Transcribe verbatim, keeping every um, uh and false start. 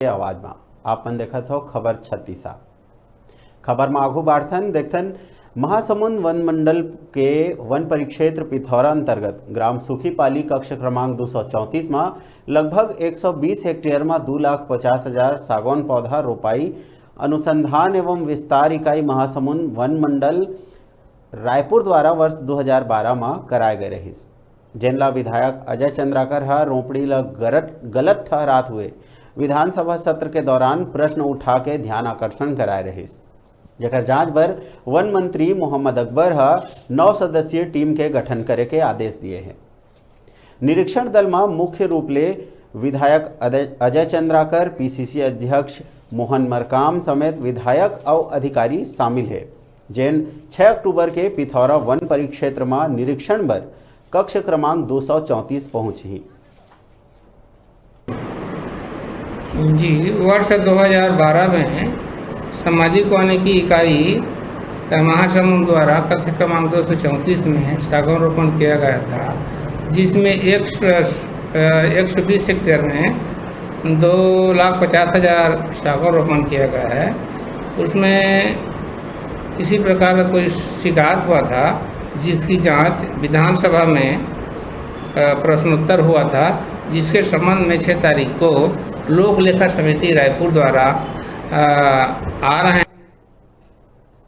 के आवाज मा। आप मन देखत हो खबर छत्तीसा। खबर मा आगू बाढ़थन, देखथन महासमुंद वन मंडल के वन परिक्षेत्र पिथौरा अंतर्गत ग्राम सुखीपाली कक्ष क्रमांक दो सौ चौंतीस मा लगभग एक सौ बीस हेक्टेयर मा दो लाख पचास हजार सागौन पौधा रोपाई अनुसंधान एवं विस्तार इकाई महासमुंद वन मंडल रायपुर द्वारा वर्ष दो हज़ार बारह मा कराए गए रहिस, जेन ला विधायक अजय चंद्राकर ह रोपड़ी ला गरत-, गलत ठहरात हुए विधानसभा सत्र के दौरान प्रश्न उठा के ध्यान आकर्षण कराए रहिस, जेकर जांच बर वन मंत्री मोहम्मद अकबर ह नौ सदस्यीय टीम के गठन करे के आदेश दिए हे। निरीक्षण दल म मुख्य रूप ले विधायक अदय-, अजय चंद्राकर, पीसीसी अध्यक्ष मोहन मरकाम समेत विधायक अउ अधिकारी शामिल हे, जेन छह अक्टूबर के पिथौरा वन परिक्षेत्र म निरीक्षण बर कक्ष क्रमांक दो सौ चौंतीस पहुंचही। जी, वर्ष दो हज़ार बारह में सामाजिक वानिकी इकाई महासमुंद द्वारा कक्ष क्रमांक दो सौ चौंतीस में सागौन रोपण किया गया था, जिसमें एक सौ, अ, एक सौ बीस हेक्टेयर में दो लाख पचास हज़ार सागौन रोपण किया गया है। उसमें किसी प्रकार का कोई शिकायत हुआ था, जिसकी जांच विधानसभा में, अ, प्रश्नोत्तर हुआ था, जिसके संबंध में छह तारीख को लोक लेखा समिति रायपुर द्वारा, अ, आ रहे